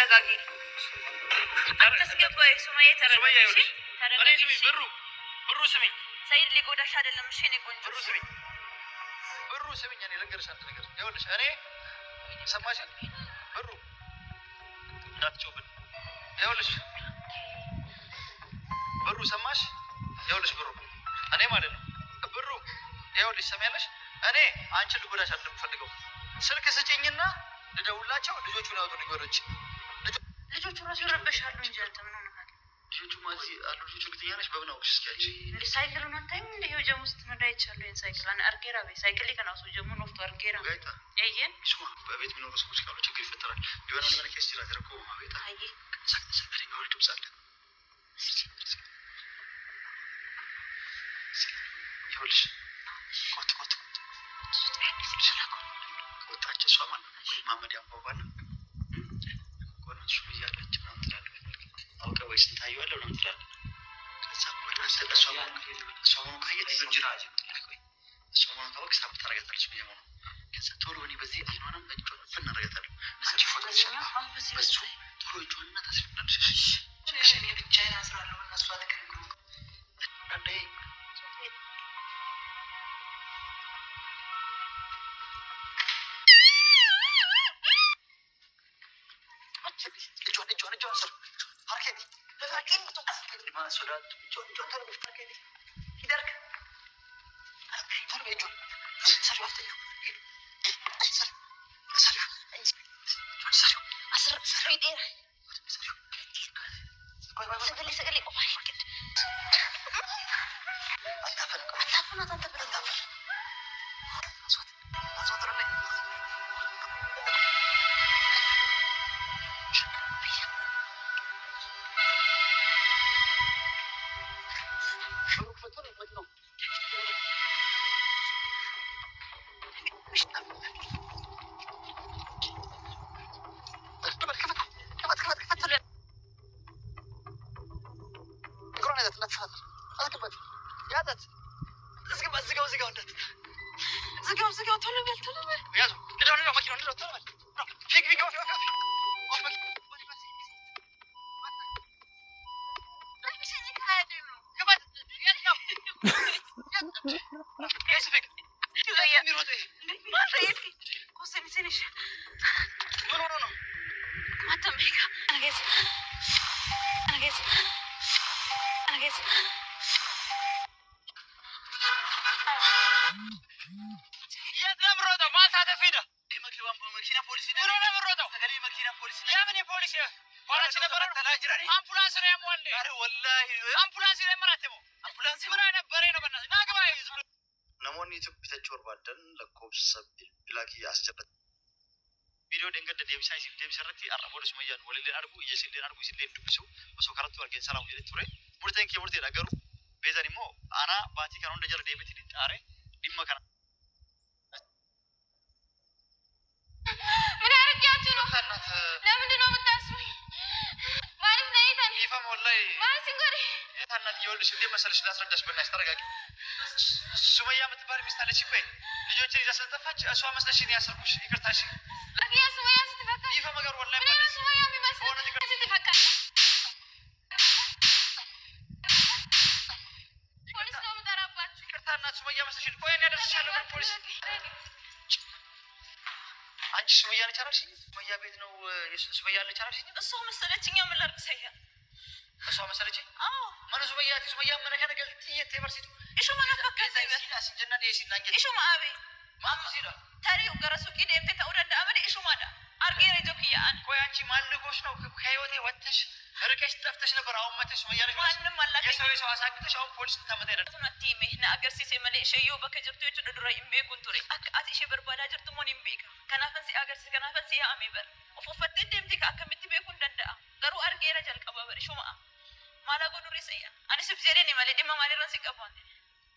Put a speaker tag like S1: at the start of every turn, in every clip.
S1: ተረጋጊ። አታስገባ። ሱመያ ተረጋጊ።
S2: ተረጋጊ። ብሩ ብሩ ስሚኝ፣
S1: ሰይድ ሊጎዳሽ አይደለም። እሺ እኔ ቆንጆ
S2: ብሩ ስሚኝ፣ ብሩ ስሚኝ፣ እኔ ልንገርሽ አንድ ነገር። ይኸውልሽ እኔ ሰማሽኝ? ብሩ እንዳትጮብን። ይኸውልሽ ብሩ ሰማሽ? ይኸውልሽ ብሩ እኔ ማለት ነው ብሩ ይኸውልሽ ሰሚያለሽ? እኔ አንቺን ልጎዳሽ አይደለም የምፈልገው። ስልክ ስጭኝና ልደውላቸው፣ ልጆቹን ያወጡልኝ ወደ ውጭ።
S1: ልጆቹ ራሱ ይረበሻሉ እንጂ አንተ ምን ሆነሃል?
S2: ልጆቹ እዚህ አሉ። ልጆቹ እርግጠኛ ነሽ? በምን አወቅሽ? እስኪ አንቺ
S1: እንደ ሳይክሉን አታይም? እንደ ይኸው ጀሙ ስትነዳ አይቻለሁ። ይሄን ሳይክል አነ አርጌራ በይ ሳይክል ከናሱ ጀሙ ኖፍቶ አርጌራ
S2: ጋይጣ
S1: እየን
S2: ስማ፣ በቤት የሚኖሩ ሰዎች ካሉ ችግር ይፈጠራል። የሆነ የሆነ ኬስ ይችላል እኮ ቤት
S1: አይ
S2: የሆነ ድምፅ አለ። ይኸውልሽ ኮት ኮት ከወጣች እሷ ማለት ነው ወይ ማመድ ያንኳኳና ኮነ እሱ እያለች ምናምን ትላለች። አውቀህ ወይ ስንታየዋለህ ምናምን ትላለህ። ከዛ እሷ መሆኑን ካየህ እሷ መሆኑን ካወቅህ ሳብ ታደርጋታለች። መሆኑ ከዛ ቶሎ እኔ በዚህ አይኗንም እጇን እፍን አደርጋታለሁ። አንቺ ፎቶ በሱ ቶሎ እጇንና ታስረናለሽ።
S3: እኔ ብቻዬን አስራለሁ እነሱ አትከልክሉ።
S2: አንዴ እጇን እጇን እጇን ስር ሀርከቲ
S1: ዝጋው ዝጋው፣ ቶሎ በል ቶሎ በል።
S2: Namoonni bitachuu barbaadan lakkoofsa bilbilaa kiyya as jalatti viidiyoo dheengadda deebisaa isiif deebisa irratti har'a booda Sumayyaan walillee argu, ija isillee argu, isillee dubbisu osoo karatti argeen salaamu jedhee ture. Murteen kee murteedha, garuu beezan immoo anaa baatii kana hunda jala deemeetiin hin xaare dhimma kana.
S4: ምን አድርጊያችሁ ነው? ለምንድን ነው የምታስሩኝ? ማለት ነው የታን
S2: ይፈም ወላሂ
S4: ማለት ሲንጎሪ
S2: ታናት ይኸውልሽ፣ እንዴት መሰለሽ ላስረዳሽ፣ በእናትሽ ተረጋጊ። ሱመያ የምትባል ሚስት አለችኝ በይ፣ ልጆችን ይዛ ስለጠፋች እሷ መስለሽኝ ነው ያሰርኩሽ። ይቅርታ እሺ።
S4: አኪያ ሱመያ ስትፈካ
S2: ይፈ መገር ወላሂ
S4: ምን ነው ሱመያ የሚመስል ስትፈካ ፖሊስ ነው የምጠራባችሁ።
S2: ይቅርታ እናት፣ ሱመያ መስለሽኝ። ቆይ እኔ አደርስሻለሁ ፖሊስ። አንቺ ሱመያ ነች አላልሽኝም? ሱመያ ቤት ነው ሱመያ አለች አላልሽኝም?
S1: እሷ መሰለችኝ። ምን ላድርግ ሰያ?
S2: እሷ መሰለችኝ።
S1: አዎ
S2: መነ ሱመያ ሱመያ መነ ከነ ገልቲ የቴበርሲቱ
S1: ishuma na fakkaata bar
S2: ሲና ሲና
S1: ishuma abe
S2: ማኑ ሲዳ
S1: tarii gara suuqii deemtee ta'uu danda'a malee ishumadha argeera ijoo kiyya'an.
S2: ቆይ አንቺ ማልጎሽ ነው ከህይወቴ ወጥተሽ ርቀሽ ጠፍተሽ ነበር። አሁን መተሽ ሱመያ ነች
S1: ማንም አላከኝ።
S2: የሰው የሰው አሳግተሽ አሁን ፖሊስ ልታመጣ ይላል።
S1: Natti hime na agarsiise malee ishee yoo bakka jirtu jechuudha dura hin beekun ture. Akka ati ishee barbaadaa jirtu immoo hin beeka. Kanaafan si agarsiise, kanaafan si yaa'ame bar. Of uffattee deemte ka akkamitti beekuu hin danda'a. Garuu argeera jalqaba bar ishuma. Maal godhu sayya? Ani sif jedheni malee dhimma maalirra si qabu.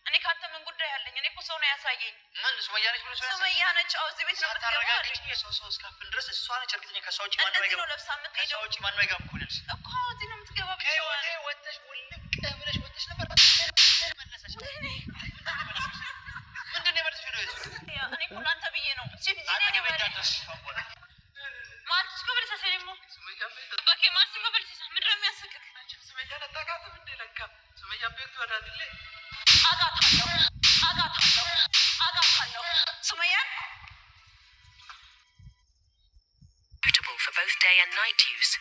S1: እኔ ከአንተ ምን ጉዳይ አለኝ? እኔ እኮ ሰው ነው ያሳየኝ።
S2: ምን ሱመያ ነች ብሎ ሰው ያሳየኝ?
S1: ሱመያ ነች። አዎ እዚህ ቤት ነው የምትገባው
S2: ሳታረጋግጪ
S1: አለኝ።
S2: የሰው ሰው እስካፍን ድረስ እሷ ነች እርግጠኛ። ከእሷ ውጭ ማንም
S1: እንደዚህ ነው
S2: አይገባም።
S1: ለብሳ
S2: ከእሷ
S1: የምትሄደው
S2: ውጭ ማንም አይገባም እኮ ነው ያልሽ።
S1: እኮ እዚህ ነው የምትገባው።
S2: ከህይወቴ ወጥተሽ ውልቅ ብለሽ ወጥተሽ ነበር። ምን መለሰሽ? ምንድን ነው የመለሰሽ? ወደ ቤት?
S1: እኔ እኮ ለአንተ ብዬ ነው። ሲፍ ጂኔ
S2: አጠገቤ
S1: ነው
S2: እንዳትደርሺ።
S1: ማለት እስኮ ብለህ ሰሰለኝ
S2: ሱመያ ቤት
S3: Beektu adaatillee.
S1: አውቃታለሁ፣ አውቃታለሁ፣ አውቃታለሁ ሱመያን።
S5: Suitable for both day and night use.